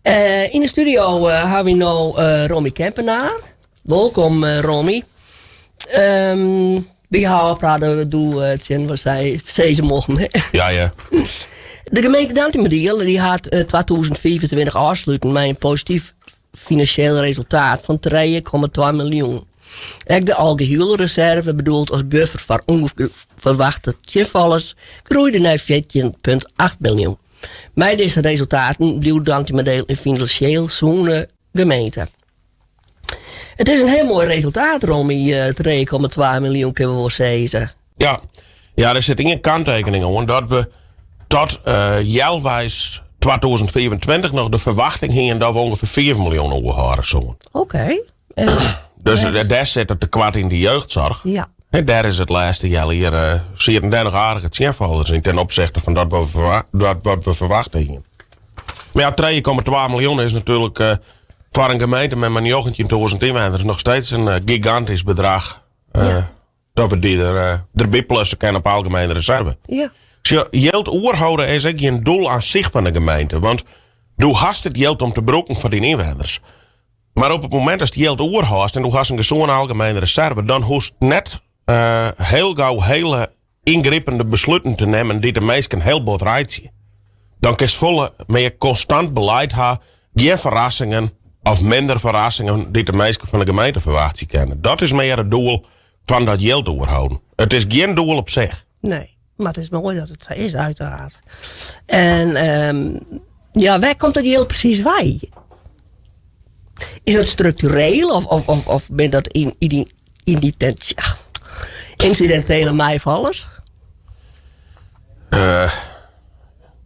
Yn de studio hawwe wy no Rommy Kempenaar. Wolkom Rommy. Wy hawwe ôfpraat dat we doe tsjin wat sy sizze mochten. Ja, ja. De gemeente Dantumadiel dy hat 2025 ôfsluten mei in posityf finansjeel resultaat fan 3,2 miljoen. Ek de algehiele reserve, bedoeld as buffer foar ûnferwachte tsjinfallers, groeide nei 14,8 miljoen. Mei dizze resultaten bliuwt Dantumadiel in finansjeel sûne gemeente. It is in hiel moai resultaat, Rommy, 3,2 miljoen kinne we wol sizze. Ja, ja der sit ien kanttekening oan dat we tot healweis 2025 noch de ferwachting hiene dat we ûngefear 5 miljoen oerhâlde soene. Oké. Dus dêr sit it tekoart yn de jeugdsoarch. Ja. En dêr is it lêste healjier uh, sieten dêr noch aardige tsjinfallers yn ten opzichte fan dat wat we, dat wat we ferwachte hiene. Mar ja, 3,2 miljoen is natuerlik uh, foar in gemeente mei mar 19.000 ynwenners noch steeds in uh, gigantysk bedrach. Uh, ja. Dat we dy der, uh, derby plusse kinne op algemene reserve. Ja. Sjoch, jild oerhâlde is ek gjin doel oan sich fan de gemeente. Want do hast it jild om te brûken foar dyn ynwenners. Mar op it momint datst jild oerhâldst en do hast in gesûne algemene reserve, dan hoechst net uh, hiel gau hiele yngripende besluten te nimmen dy't de minsken hiel bot reitsje. Dan kinst folle mear konstant beleid ha, gjin ferrassingen of minder ferrassingen dy't de minsken fan de gemeente ferwachtsje kinne. Dat is mear it doel fan dat jild oerhâlden. It is gjin doel op sich. Nee, mar it is moai dat it sa is, uiteraard. En um, ja, wêr komt dat jild presys wei? Is dat struktureel of, of, of, of binne dat yn, yn, yn dy ynsidintele meifallers? Uh,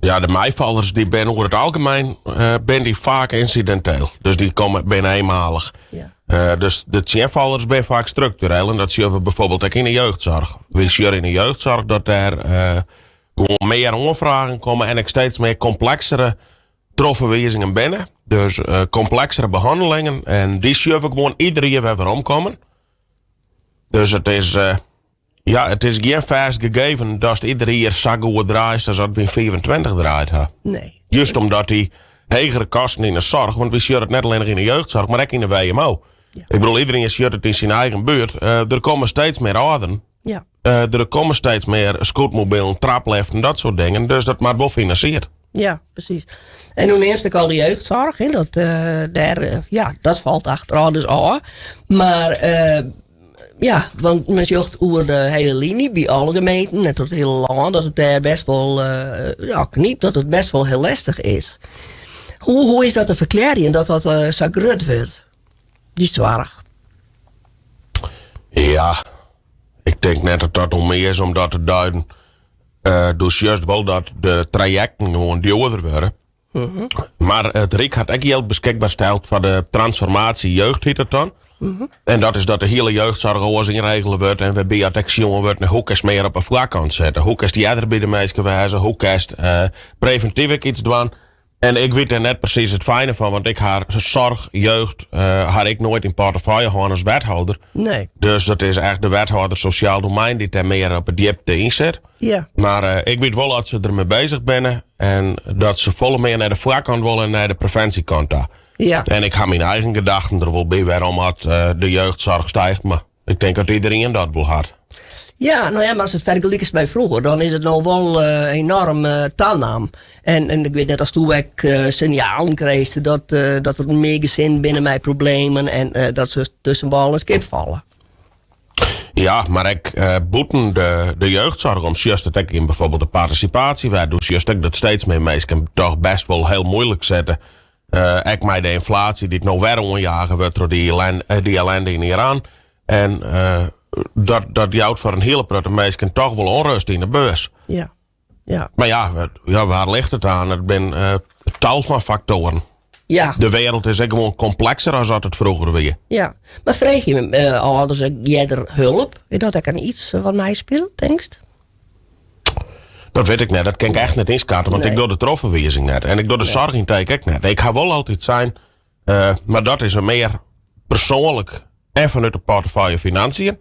ja, de meifallers dy binne oer it algemien uh, binne dy faak ynsidinteel. Dus dy komme binne eenmalich. Ja. Uh, dus de tsjinfallers binne faak struktureel. En dat sjogge we bijvoorbeeld ek yn de jeugdsoarch. We sjogge yn de jeugdsoarch dat dêr uh, gewoan mear oanfragen komme en ek steeds mear kompleksere trochferwizingen binne. Dus uh, kompleksere behannelingen. En dy sjogge we gewoan ieder jier wer weromkommen. Dus it is, uh, ja, it is gjin fêst gegeven datst ieder jier sa goed draaist as dat we yn 25 draaid ha. Nee. Just omdat dy hegere kosten yn de soarch, want wy sjogge it net allinnich yn de jeugdsoarch, mar ek yn de WMO. Ja. Ik bedoel, iderien sjocht it yn syn eigen buert. Uh, der komme steeds mear âlderen. Ja. Uh, der komme steeds mear scootmobielen, trapliften, dat soart dingen. Dus dat moat wol finansierd. Ja, presys. En no neamst ek al de jeugdsoarch, hè, dat, uh, dêr, uh, ja, dat falt achterôf dus ôf. Mar uh, ja, want men sjocht oer de hiele liny by alle gemeenten, net troch it hiele lân, dat it dêr bêst wol ja, knypt, dat it bêst wol hiel lestich is. Hoe, hoe is dat te ferklearjen dat dat sa grut wurdt, dy soarch? Ja, ik tink net dat dat oan my is om dat te duiden. Uh, do sjochst wol dat de trajekten gewoan djoerder wurde. Mm -hmm. Mar it Ryk hat ek jild beskikber steld foar de transformatie jeugd, hjit it dan. Mm -hmm. En dat is dat de hiele jeugdsoarch oars ynregele wurdt en wêrby dat ek sjoen wurdt hoe kinst mear op 'e foarkant sette. Hoe kinst earder by de minsken wêze, hoe kinst uh, previntyf ek iets dwaan. En ik wit dêr net presys it fine fan, want ik ha soarch, jeugd, uh, ha ik noait yn portefeuille hân as wethâlder. Nee. Dus dat is echt de wethâlder sosjaal domein dy't dêr mear op 'e djipte yn sit. Ja. Mar uh, ik wit wol dat se der mei bezich binne en dat se folle mear nei de foarkant wolle en nei de previnsjekant ta. Ja. En ik ha myn eigen gedachten der wol by wêrom at uh, de jeugdsoarch stijgt, mar ik tink dat iderien dat wol hat. Ja, no ja, mar ast it fergelikest mei froeger, dan is it no wol uh, enoarm uh, tanaam. En, en ik wit net oftsto ek uh, sinjalen krijst dat, uh, dat der mear gesinnen binne mei problemen en uh, dat se tusken wâl en skip falle. Ja, mar ek uh, bûten de, de jeugdsoarch om sjochst it ek yn bijvoorbeeld de participatiewet. Do sjochst ek dat steeds mear minsken toch bêst wol hiel muoilik sitte. Uh, ek mei de ynflaasje dy't no wer oanjage wurdt troch dy ellende, dy ellende yn Iran. En uh, dat, dat jout foar in hiele protte minsken toch wol ûnrêst yn de beurs. Ja. Ja. Mar ja, ja, wêr licht it oan? It binne uh, tal fan faktoaren. Ja. De wereld is ek gewoan komplekser as dat it froeger wie. Ja, mar freegje uh, âlders ek earder help? Is dat ek in iets wat meispilet, tinkst? Dat wit ik net, dat kin ik echt net ynskatte, want Nee. ik doch de trochferwizing net. En ik doch de Nee. soarchynteek ek net. Ik ha wol altyd sein, uh, mar dat is mear persoanlik en fanút de portefeuille financiën.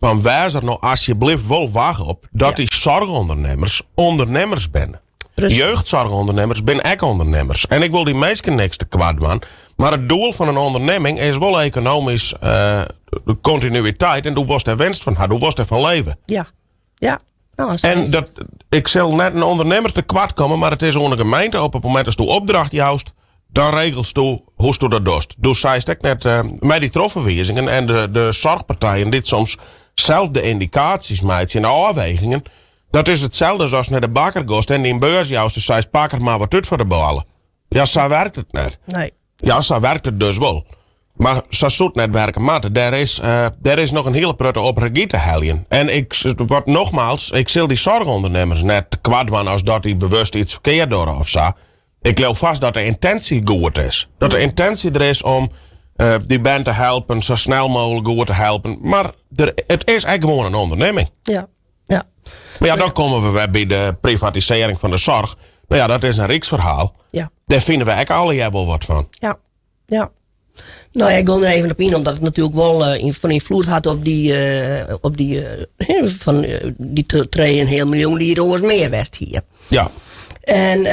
Fan wês der no asjebleaft wol wach op dat Ja. dy soarchûndernimmers ûndernimmers binne. Jeugdsoarchûndernimmers binne ek ûndernimmers. En ik wol dy minsken niks te koart dwaan. Mar it doel fan in ûndernimming is wol ekonomysk eh, kontinuïteit. En do wolst dêr winst fan ha, do wolst dêrfan leve. Ja, ja. Nou, en dat, ik sil net in ûndernimmer te koart komme, mar it is oan de gemeente op it momint datsto opdracht joust, dan regelsto hoe'tsto dat dochst. Do seist ek net uh, mei dy trochferwizingen en de, de soarchpartijen dy't soms sels de yndikaasjes meitsje en de ôfwegingen, dat is itselde as nei de bakker giest en dyn beurs joust en seist pak der mar wat út foar de bôle. Ja, sa wurket it net. Nee. Ja, sa wurket it dus wol. Mar sa soe it net werke moatte. Dêr is, uh, dêr is noch in hiele protte op regy te heljen. En ik, wat nogmaals, ik sil dy soarchûndernimmers net te koart dwaan as dat dy bewust iets ferkeard dogge of sa. Ik leau fêst dat de yntinsje goed is. Dat de yntinsje der is om uh, dy bern te helpen, sa snel mooglik goed te helpen. Mar der, it is ek gewoan in ûndernimming. Ja. Ja. Mar ja, dan komme we wer by de privatisearring fan de soarch. No ja, dat is in ryksferhaal. Ja. Dêr fine we ek allegear wol wat fan. Ja, ja. No ja, ik gean der even op yn, omdat it natuerlik wol uh, fan ynfloed hat op dy, uh, op dy, uh, fan, dy 3,5 miljoen dy't oars mear west hie. Ja. En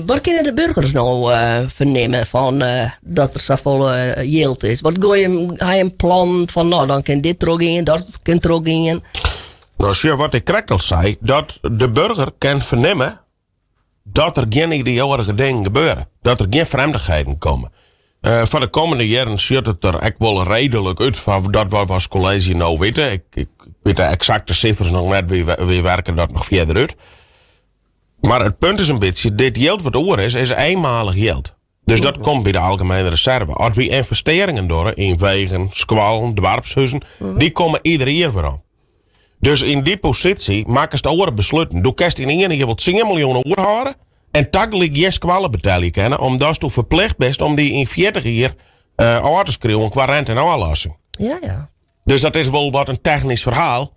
wat kinne de burgers no fernimme fan dat der safolle jild is? Wat gooi je, ha je in plan fan no, dan kin dit trochgean, dat kin trochgean? No, sjoch, wat ik krekt al sei, dat de burger kin fernimme dat der gjin idioatige dingen gebeure. Dat der gjin frjemdichheden komme. Uh, foar de kommende jierren sjocht it der ek wol reedlik út fan dat wat we as kolleezje no witte. Ik, ik wit de eksakte sifers noch net, wy, wy werke dat noch fierder út. Mar it punt is in bytsje, dit jild wat oer is, is eenmalich jild. Dus dat komt by de algemene reserve. As wy ynvestearringen dogge yn wegen, skoallen, doarpshuzen, dy komme ieder jier werom. Dus yn dy posysje makkest oare besluten. Do kinst yn ien jier wol 10 miljoen oerhâlde en tagelyk gjin skoalle betelje kinne, omdatsto ferplicht bist om dy yn 40 jier uh, ôf te skriuwen kwa rente en ôflossing. Ja, ja. Dus dat is wol wat in technysk ferhaal.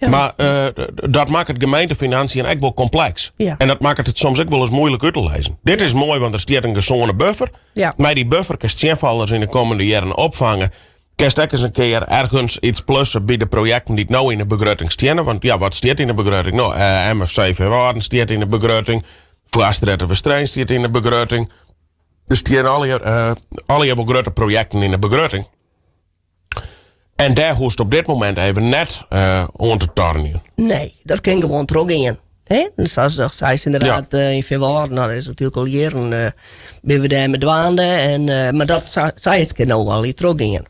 Ja. Mar uh, dat makket gemeentefinanciën ek wol kompleks. Ja. En dat makket it soms ek wolris muoilik út te lizzen. Dit is moai, want der stiet in gesûne buffer. Ja. Mei dy buffer kinst tsjinfallers yn de kommende jierren opfange. Kinst ek ris in kear ergens iets plusse by de projekten dy't no yn de begrutting steane. Want ja, wat stiet yn de begrutting? No, uh, MFC Feanwâlden stiet yn de begrutting. Foarstrjitte Westereen stiet yn de begrutting. Der steane allegear, uh, allegear wol grutte projekten yn de begrutting. En dêr hoechst op dit momint even net uh, oan te tornjen. Nee, dat kin gewoan trochgean. Hè? Sa seist ynderdaad ja. yn Feanwâlden, dat is natuerlik al jierren uh, binne we dêr mei dwaande. En, uh, mar dat sa is kin no al trochgean.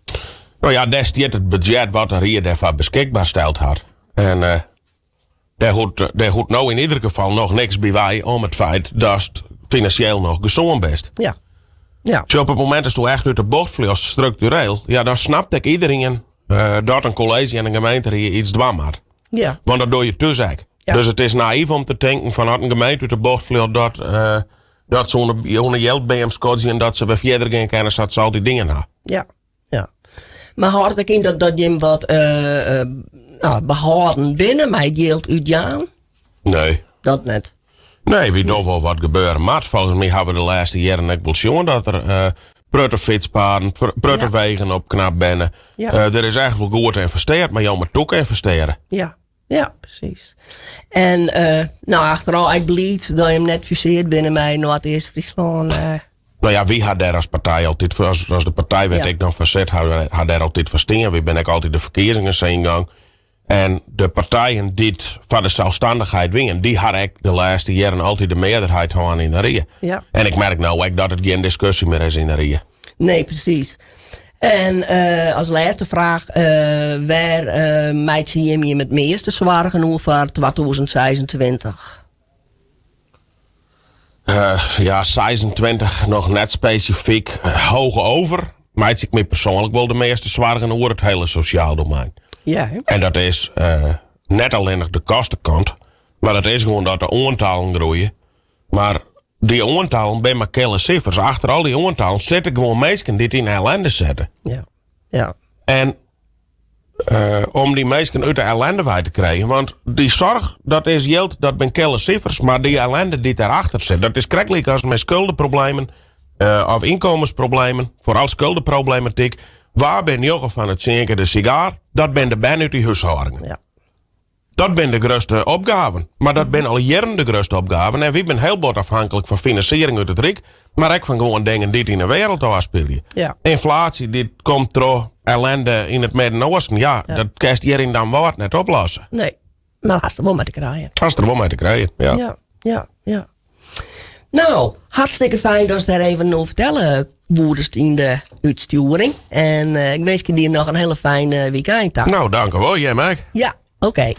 No ja, dêr stiet it budzjet wat de ried dêrfoar beskikber steld hat. En uh, dêr hoecht, dêr hoecht no yn ieder gefal noch niks by wei om it feit datst finansjeel noch gesûn bist. Ja. Ja. Dus op it momint datsto echt út de bocht fleachst, struktureel, ja, dan snapt ek iderien uh, dat in kolleezje en in gemeenterie iets dwaan moat. Ja. Want dat doch je thús ek. Ja. Dus it is nayf om te tinken fan as in gemeente út de bocht fljocht dat, uh, dat se oan de jildbeam skodzje en dat se wer fierder gean kinne sa't se altyd dien ha. Ja, ja. Mar hâldt it ek yn dat, dat jim wat uh, uh, behâlden binne mei jild útjaan? Nee. Dat net? Nee, wy dogge wol wat gebeure moat. Folgens my hawwe we de lêste jierren ek wol sjoen dat der uh, protte fytspaden, protte ja. wegen opknapt binne. Ja. Uh, der is echt wol goed ynvestearre, mar jo moatte ek ynvestearje. Ja. Ja, presys. En uh, no, achterôf ek bliid dat jim net fusearre binne mei Noardeast-Fryslân. Uh. No ja, wy ha dêr as partij altyd, as, as de partij wêr't Ja. ik dan foar sit, ha, ha dêr altyd foar stien. Wy binne ek altyd de ferkiezingen tsjingongen. En de partijen dy't foar de selsstannichheid wienen, dy ha ek de lêste jierren altyd de mearderheid hân yn de rie. Ja. En ik merk no ek dat it gjin diskusje mear is yn de rie. Nee, presys. En uh, as lêste fraach, uh, wêr uh, meitsje jim jim it measte soargen oer foar 2026? Uh, ja, 26 noch net spesifyk hoochover. Meitsje ik my persoanlik wol de measte soargen oer it hiele sosjaal domein. Ja, hè? En dat is uh, net allinnich de kostekant, mar dat is gewoan dat de oantallen groeie. Mar dy oantallen binne mar kille sifers. Achter al dy oantallen sitte gewoan minsken dy't yn ellinde sitte. Ja. Ja. En uh, om dy minsken út de ellinde wei te krijen, want dy soarch, dat is jild, dat binne kille sifers, mar dy ellinde dy't dêrachter sit, dat is krekt lykas mei skuldeproblemen uh, of ynkommensproblemen, foaral skuldeproblematyk. Wa binne njoggen fan de tsien kear de sigaar? Dat binne de bern út dy húshâldingen. Ja. Dat binne de grutste opgaven. Mar dat binne al jierren de grutste opgaven. En wy binne hiel bot afhanklik fan finansiering út it Ryk, mar ek fan gewoan dingen dy't yn de wereld ôfspylje. Ynflaasje dy't komt troch ellende yn it Midden-Oasten, ja, dat kinst hjir yn Damwâld net oplosse. Nee, mar hast der wol mei te krijen. Hast der wol mei te krijen, ja. Ja. No, hartstikke fijn datst dêr even oer fertelle woedest yn de útstjoering. En eh, ik winskje dy noch in hiele fijne weekend ta. No, dankewol, jim ek. Ja, oké.